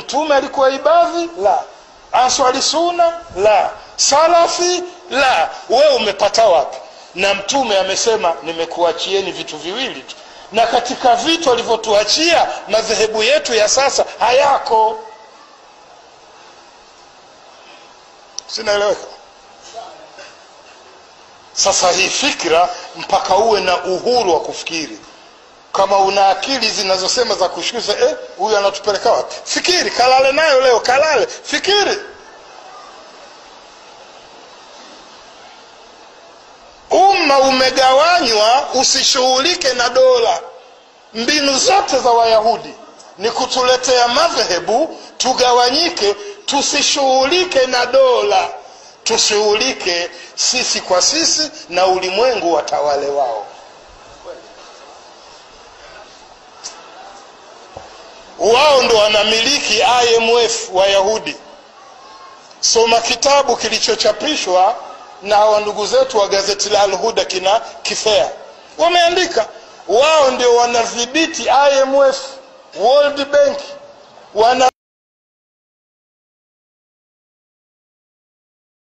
Mtume alikuwa ibadhi? La. Answari suna? La. Salafi? La. We umepata wapi? Na Mtume amesema nimekuachieni vitu viwili tu, na katika vitu alivyotuachia madhehebu yetu ya sasa hayako. Sinaeleweka? Sasa hii fikra, mpaka uwe na uhuru wa kufikiri. Kama una akili zinazosema za kushusha, huyu anatupeleka wapi? Fikiri, kalale nayo leo, kalale, fikiri. Umma umegawanywa, usishughulike na dola. Mbinu zote za Wayahudi ni kutuletea madhehebu, tugawanyike, tusishughulike na dola, tushughulike sisi kwa sisi na ulimwengu watawale wao. Wao ndo wanamiliki IMF, Wayahudi. Soma kitabu kilichochapishwa na hawa ndugu zetu wa gazeti la Al-Huda kina Kifea. Wameandika wao ndio wanadhibiti IMF, World Bank, wana